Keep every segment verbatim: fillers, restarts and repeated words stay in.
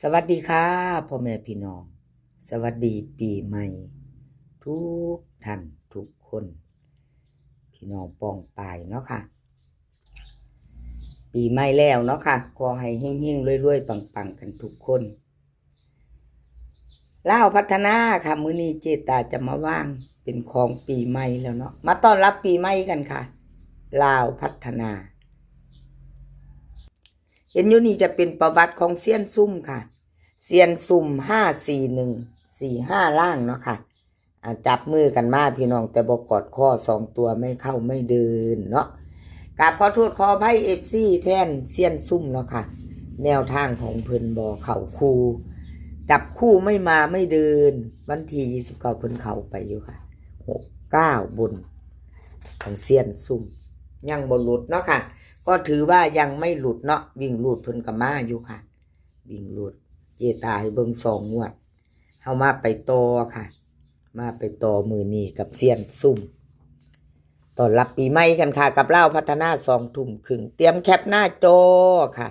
สวัสดีค่ะ พ่อแม่พี่น้อง สวัสดีปีใหม่ ทุกท่านทุกคน พี่น้องป้องปายเนาะค่ะ ปีใหม่แล้วเนาะค่ะ ขอให้เฮงๆรวยๆปังๆกันทุกคน ลาวพัฒนาค่ะ มื้อนี้เจตาจะมาว่างเป็นของปีใหม่แล้วเนาะ มาต้อนรับปีใหม่กันค่ะ ลาวพัฒนา เห็นอยู่นี่จะเป็นประวัติของเซียนซุ่มค่ะ เซียนซุ่ม ห้าสี่หนึ่ง สี่ห้า ล่างเนาะค่ะ อ่า จับมือกันมาพี่น้อง แต่บ่กอดข้อ สองตัวไม่เข้าไม่เดินเนาะ กราบขอโทษขออภัย เอฟซี แทนเซียนซุ่มเนาะค่ะ แนวทางของเพิ่นบ่เข้าคู่ จับคู่ไม่มาไม่เดิน วันที่ยี่สิบเก้าเพิ่นเข้าไปอยู่ค่ะ หกเก้า บน ของเซียนซุ่ม ยังบ่หลุดเนาะค่ะ ก็ถือว่ายังไม่หลุดเนาะ วิ่งรูดเพิ่นก็มาอยู่ค่ะ วิ่งรูด เจตาให้เบิ่งสองงวด เฮามาไปต่อค่ะ มาไปต่อมื้อนี้กับเซียนซุ่ม ต้อนรับปีใหม่กันค่ะ กับลาวพัฒนา สองทุ่มครึ่ง เตรียมแคปหน้าจอค่ะ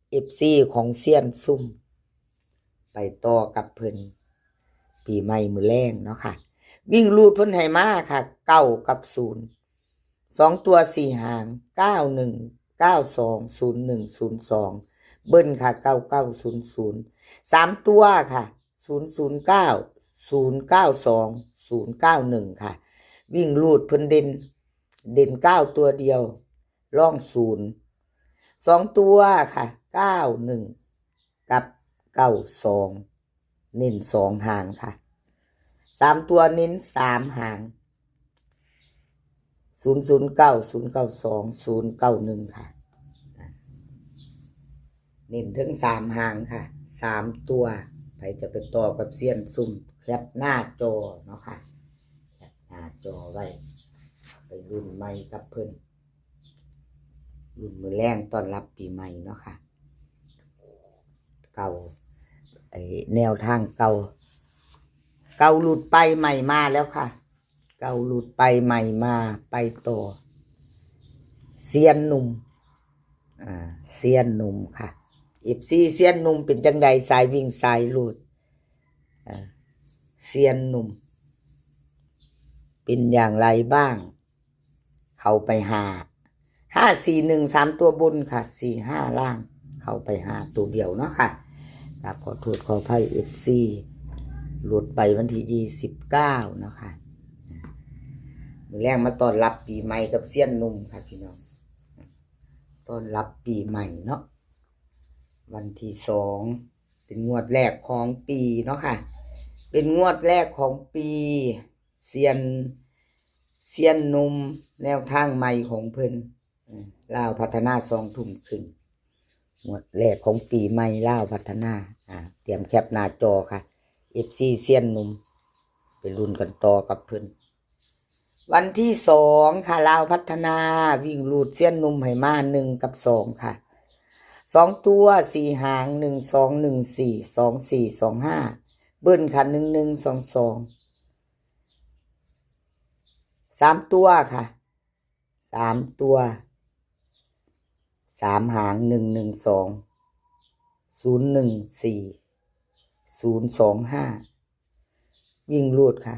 เอฟซี ของเซียนซุ่ม ไปต่อกับเพิ่น ปีใหม่มื้อแลงเนาะค่ะ วิ่งรูดเพิ่นให้มาค่ะ เก้า กับ ศูนย์ สองตัวสี่หาง เก้าหนึ่ง เก้าสอง ศูนย์หนึ่ง ศูนย์สอง เบิ้ลค่ะ เก้าเก้า ศูนย์ ศูนย์ สามตัวค่ะ ศูนย์ศูนย์เก้า ศูนย์เก้าสอง ศูนย์เก้าหนึ่ง ค่ะ วิ่งรูดเพิ่นเด่น เด่นเก้าตัวเดียว ร่องศูนย์ สองตัวค่ะ เก้าหนึ่ง กับ เก้าสอง เน้นสองหางค่ะ สามตัวเน้นสามหาง ศูนย์ศูนย์เก้า ศูนย์เก้าสอง ศูนย์เก้าหนึ่ง ค่ะ เน้นถึงสามหางค่ะ สามตัว ใครจะไปต่อกับเซียนซุ่ม แคปหน้าจอเนาะค่ะ แคปหน้าจอไว้ ไปรุ่นใหม่กับเพิ่น รุ่นมื้อแลงต้อนรับปีใหม่เนาะค่ะ เก่า ไอ้แนวทางเก่า เก่าหลุดไปใหม่มาแล้วค่ะ เก่าหลุดไปใหม่มา ไปต่อ เซียนหนุ่ม อ่า เซียนหนุ่มค่ะ เอฟซี เซียนหนุ่มเป็นจังใด สายวิ่งสายรูด อ่า เซียนหนุ่ม เป็นอย่างไรบ้าง เข้าไปห้า ห้าสี่หนึ่ง สามตัวบนค่ะ สี่ห้า ล่าง เข้าไปห้าตัวเดียวเนาะค่ะ ครับ ขอโทษขออภัย เอฟซี หลุดไปวันที่ยี่สิบเก้าเนาะค่ะ มื้อแลงมาต้อนรับปีใหม่กับเซียนหนุ่มค่ะพี่น้อง ต้อนรับปีใหม่เนาะ วันที่สอง เป็นงวดแรกของปีเนาะค่ะ เป็นงวดแรกของปี เซียน เซียนหนุ่ม แนวทางใหม่ของเพิ่น อืม ลาวพัฒนา สองทุ่มครึ่ง งวดแรกของปีใหม่ ลาวพัฒนา อ่า เตรียมแคปหน้าจอค่ะ เอฟซี เซียนหนุ่ม ไปลุ้นกันต่อกับเพิ่น วันที่สองค่ะ ลาวพัฒนา วิ่งรูดเซียนหนุ่มให้มา หนึ่ง กับ สอง ค่ะ สองตัวสี่หาง หนึ่งสอง หนึ่งสี่ สองสี่ สองห้า เบิ้ลค่ะ หนึ่งหนึ่ง สองสอง สามตัวค่ะ สามตัว สามหาง หนึ่งหนึ่งสอง ศูนย์หนึ่งสี่ ศูนย์สองห้า วิ่งรูดค่ะ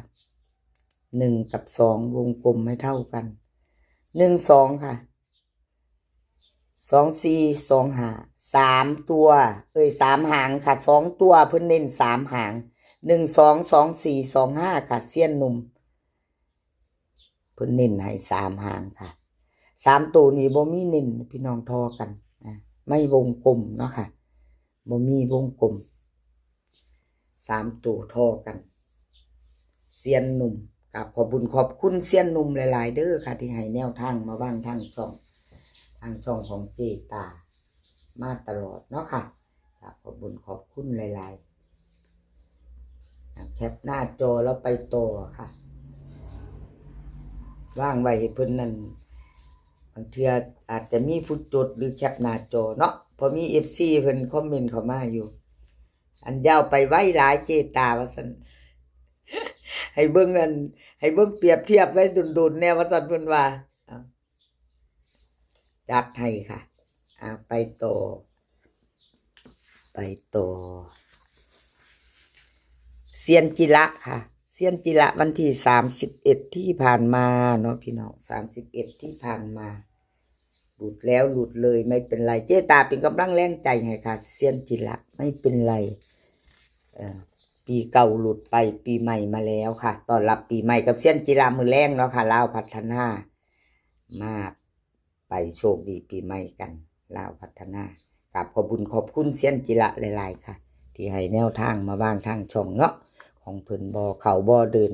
หนึ่ง กับ สอง วงกลมให้เท่ากัน หนึ่งสอง ค่ะ สองสี่ สองห้า สามตัว เอ้ย สามหางค่ะ สองตัวเพิ่นเน้นสามหาง หนึ่งสอง สองสี่ สองห้า ค่ะ เซียนหนุ่ม เพิ่นเน้นให้สามหางค่ะ สามตัวนี้บ่มีเน้น พี่น้องทอกัน อ่ะ ไม่วงกลมเนาะค่ะ บ่มีวงกลม สามตัวทอกัน เซียนหนุ่ม กราบขอบบุญขอบคุณเซียนหนุ่มหลายๆเด้อค่ะ ที่ให้แนวทางมาว่างทางช่อง ทางช่องของเจตา มาตลอดเนาะค่ะ กราบขอบบุญขอบคุณหลายๆ อ่ะ แคปหน้าจอแล้วไปต่อค่ะ ว่างไว้ให้เพิ่นนั่น บางเทื่ออาจจะมีผู้จดหรือแคปหน้าจอเนาะ เพราะมี เอฟซี เพิ่นคอมเมนต์เข้ามาอยู่ อันยาวไปไวหลายเจตาว่าซั่น ให้เบิ่งอัน ให้เบิ่งเปรียบเทียบไว้โดนๆแน่ว่าซั่นเพิ่นว่า อ่ะ จัดให้ค่ะ อ่ะ ไปต่อ ไปต่อ เซียนจิระค่ะ เซียนจิระวันที่สามสิบเอ็ดที่ผ่านมาเนาะพี่น้อง สามสิบเอ็ดที่ผ่านมา หลุดแล้วหลุดเลยไม่เป็นไร เจตาเป็นกำลังแรงใจให้ค่ะ เซียนจิระไม่เป็นไร เอ่อ ปีเก่าหลุดไป ปีใหม่มาแล้วค่ะ ต้อนรับปีใหม่กับเซียนจิระมื้อแลงเนาะค่ะ ลาวพัฒนา มาไปโชคดีปีใหม่กัน ลาวพัฒนา กราบขอบบุญขอบคุณเซียนจิระหลายๆ ค่ะ ที่ให้แนวทางมาวางทางช่องเนาะ ของเพิ่นบ่เข้าบ่เดิน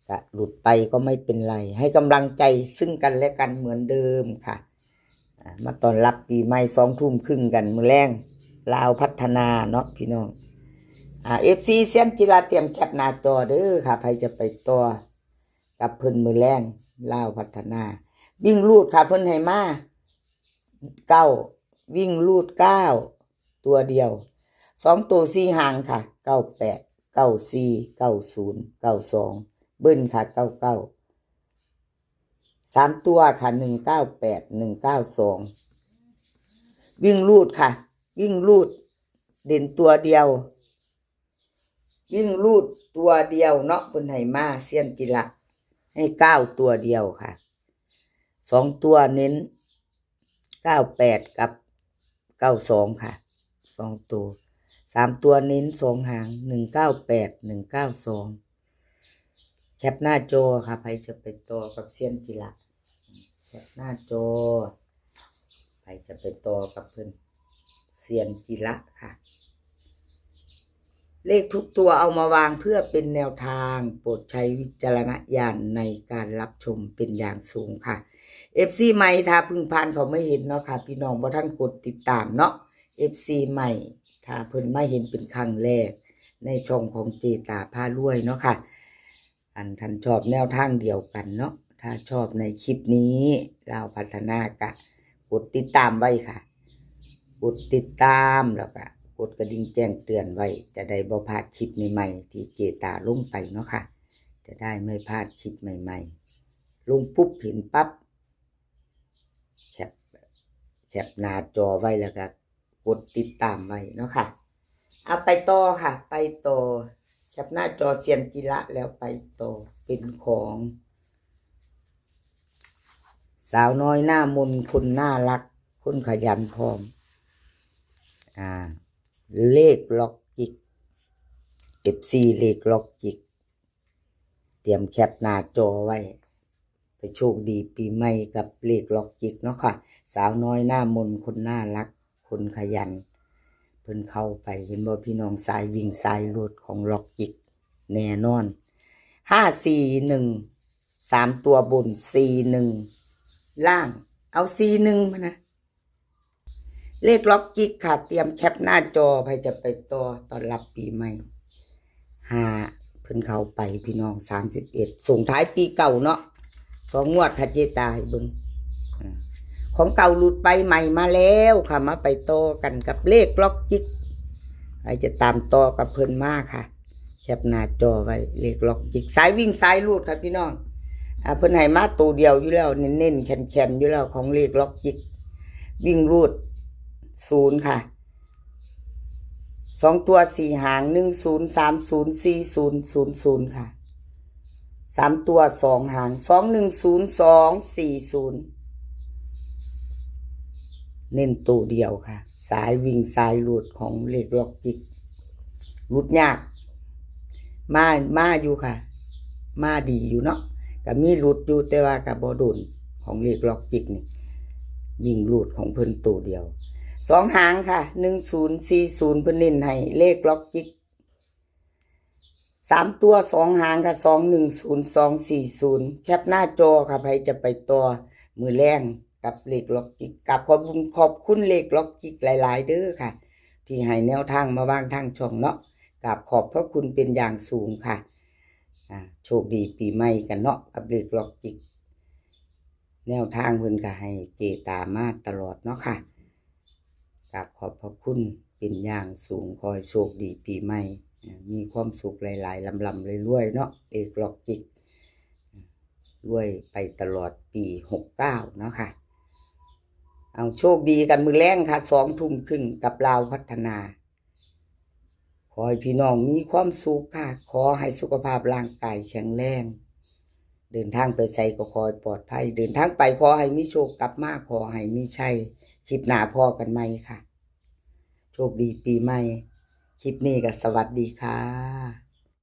กะหลุดไปก็ไม่เป็นไร ให้กำลังใจซึ่งกันและกันเหมือนเดิมค่ะ อ่า มาต้อนรับปีใหม่ สองทุ่มครึ่งกันมื้อแลง ลาวพัฒนาเนาะพี่น้อง อ่า เอฟซี เซียนจิระเตรียมแคปหน้าจอเด้อค่ะ ใครจะไปต่อกับเพิ่นมื้อแลง ลาวพัฒนา วิ่งรูดค่ะ เพิ่นให้มา เก้า วิ่งรูดเก้า ตัวเดียว สองตัวสี่หางค่ะ เก้าแปด เก้าสี่ เก้าศูนย์ เก้าสอง เบิ้ลค่ะ เก้าเก้า สามตัวค่ะ หนึ่งเก้าแปด หนึ่งเก้าสอง วิ่งรูดค่ะ วิ่งรูด เด่นตัวเดียว วิ่งรูดตัวเดียวเนาะ เพิ่นให้มาเซียนจิระ ให้เก้าตัวเดียวค่ะ สองตัวเน้น เก้าแปด กับ เก้าสอง ค่ะ สองตัว สามตัวเน้นสองหาง หนึ่งเก้าแปด หนึ่งเก้าสอง แคปหน้าจอค่ะ ใครจะไปต่อกับเซียนจิระ แคปหน้าจอ ใครจะไปต่อกับเพิ่น เซียนจิระค่ะ เลขทุกตัวเอามาวางเพื่อเป็นแนวทาง โปรดใช้วิจารณญาณในการรับชมเป็นอย่างสูงค่ะ เอฟซี ใหม่ถ้าเพิ่งผ่านเขาไม่เห็นเนาะค่ะ พี่น้องบ่ทันกดติดตามเนาะ เอฟซี ใหม่ถ้าเพิ่นมาเห็นเป็นครั้งแรก ในช่องของเจตาพารวยเนาะค่ะ อันท่านชอบแนวทางเดียวกันเนาะ ถ้าชอบในคลิปนี้ ลาวพัฒนากะกดติดตามไว้ค่ะ กดติดตามแล้วกะกดกระดิ่งแจ้งเตือนไว้ จะได้บ่พลาดคลิปใหม่ๆ ที่เจตาลงไปเนาะค่ะ จะได้ไม่พลาดคลิปใหม่ๆ ลงปุ๊บเห็นปั๊บ แคป แคปหน้าจอไว้แล้วกะกดติดตามไว้เนาะค่ะ เอาไปต่อค่ะ ไปต่อ แคปหน้าจอเซียนจิระแล้วไปต่อ เป็นของ สาวน้อยหน้ามนต์ คนน่ารัก คนขยันพร้อม อ่า เลขล็อกจิก เอฟซี เลขล็อกจิก เตรียมแคปหน้าจอไว้ ไปโชคดีปีใหม่กับเลขล็อกจิกเนาะค่ะ สาวน้อยหน้ามนต์ คนน่ารัก คนขยัน เพิ่นเข้าไป เห็นบ่พี่น้อง สายวิ่งสายรูดของล็อกจิก แน่นอน ห้าสี่หนึ่ง สามตัวบน สี่หนึ่ง ล่าง เอา สี่หนึ่ง มานะ เลขล็อกจิกค่ะ เตรียมแคปหน้าจอ ใครจะไปต่อต้อนรับปีใหม่ หาเพิ่นเข้าไปพี่น้อง สามสิบเอ็ด ส่งท้ายปีเก่าเนาะ สองงวดค่ะเจตาให้เบิ่ง อ่า ของเก่าหลุดไป ใหม่มาแล้วค่ะ มาไปต่อกันกับเลขล็อกจิก ใครจะตามต่อกับเพิ่นมาค่ะ แคปหน้าจอไว้ เลขล็อกจิก สายวิ่งสายรูดค่ะพี่น้อง อ่า เพิ่นให้มาตัวเดียวอยู่แล้ว เน้นๆ แข็งๆ อยู่แล้วของเลขล็อกจิก วิ่งรูด ศูนย์ ค่ะ สองตัวสี่หาง หนึ่งศูนย์ สามศูนย์ สี่ศูนย์ ศูนย์ศูนย์ ค่ะ สามตัวสองหาง สองหนึ่งศูนย์ สองสี่ศูนย์ เน้นตัวเดียวค่ะ สายวิ่งสายรูดของเลขล็อกจิก หลุดยาก มา มาอยู่ค่ะ มาดีอยู่เนาะ ก็มีหลุดอยู่ แต่ว่าก็บ่โดน ของเลขล็อกจิกนี่ วิ่งรูดของเพิ่นตัวเดียว สองหางค่ะ หนึ่งศูนย์ สี่ศูนย์ เพิ่นเน้นให้เลขล็อกจิก สามตัวสองหางค่ะ สองหนึ่งศูนย์ สองสี่ศูนย์ แคปหน้าจอค่ะ ใครจะไปต่อมื้อแลงกับเลขล็อกจิก กราบขอบคุณ ขอบคุณเลขล็อกจิกหลายๆ เด้อค่ะ ที่ให้แนวทางมาวางทางช่องเนาะ กราบขอบพระคุณเป็นอย่างสูงค่ะ อ่า โชคดีปีใหม่กันเนาะ กับเลขล็อกจิก แนวทางเพิ่นก็ให้เจตามาตลอดเนาะค่ะ กราบขอบพระคุณเป็นอย่างสูง ขอให้โชคดีปีใหม่ อ่า มีความสุขหลายๆ ร่ำๆ รวยๆ เนาะ เลขล็อกจิก รวยไปตลอดปีหกเก้าเนาะค่ะ เอาโชคดีกันมื้อแลงค่ะ สองทุ่มครึ่งกับลาวพัฒนา อให้พี่น้องมีความสุขค่ะ ขอให้สุขภาพร่างกายแข็งแรง เดินทางไปไสก็ขอให้ปลอดภัย เดินทางไปขอให้มีโชค กลับมาขอให้มีชัย คลิปหน้าพ้อกันใหม่ค่ะ โชคดีปีใหม่ คลิปนี้ก็สวัสดีค่ะ